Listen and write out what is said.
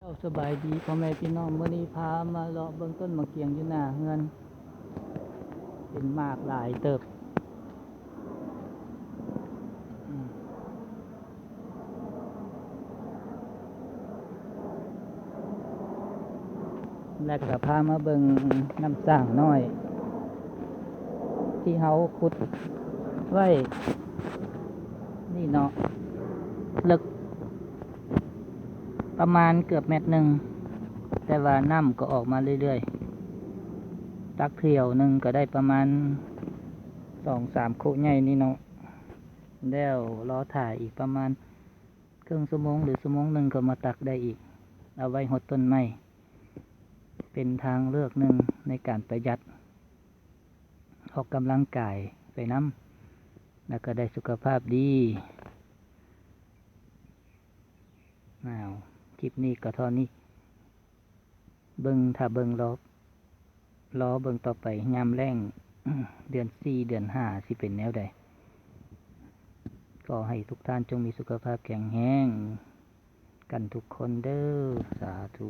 ເຈົ້າ ສະບາຍດີພໍ່ແມ່ພີ່ນ້ອງ, ມື້ນີ້ພາມາເລາະເບິ່ງຕົ້ນໝາກກຽງຢູ່ໜ້າເຮືອນ ເປັນໝາກຫຼາຍເຕີບ. ອືມ ແລະກະພາມາເບິ່ງນ້ຳສ້າງນ້ອຍ ທີ່ເຮົາຂຸດໄວ້ນີ້ເນາະ, ເລິກປະມານເກືອບແມັດໜຶ່ງ, ແຕ່ວ່ານ້ຳກໍອອກມາເລື້ອຍໆ. ຕັກຖ້ຽວໜຶ່ງກໍໄດ້ປະມານສອງສາມຄຸໃຫຍ່ນີ້ເນາະ, ແລ້ວລໍຖ້າອີກປະມານ ເຄິ່ງຊົ່ວໂມງ ຫຼື ຊົ່ວໂມງໜຶ່ງກໍມາຕັກໄດ້ອີກ, ເອົາໄວ້ຫົດຕົ້ນໄມ້ ເປັນທາງເລືອກໜຶ່ງໃນການປະຢັດ ອອກກຳລັງກາຍໄປນຳ ແລ້ວກໍໄດ້ສຸຂະພາບດີ. ອ້າວ ຄລິບນີ້ກໍເທົ່ານີ້. ເບິ່ງ ຖ້າເບິ່ງ ລໍ ລໍເບິ່ງຕໍ່ໄປ ຍາມແລ້ງ ເດືອນສີ່ ເດືອນຫ້າ ຊິເປັນແນວໃດ. ຂໍໃຫ້ທຸກທ່ານຈົ່ງມີສຸຂະພາບແຂງແຮງກັນທຸກຄົນເດີ້. ສາທຸ.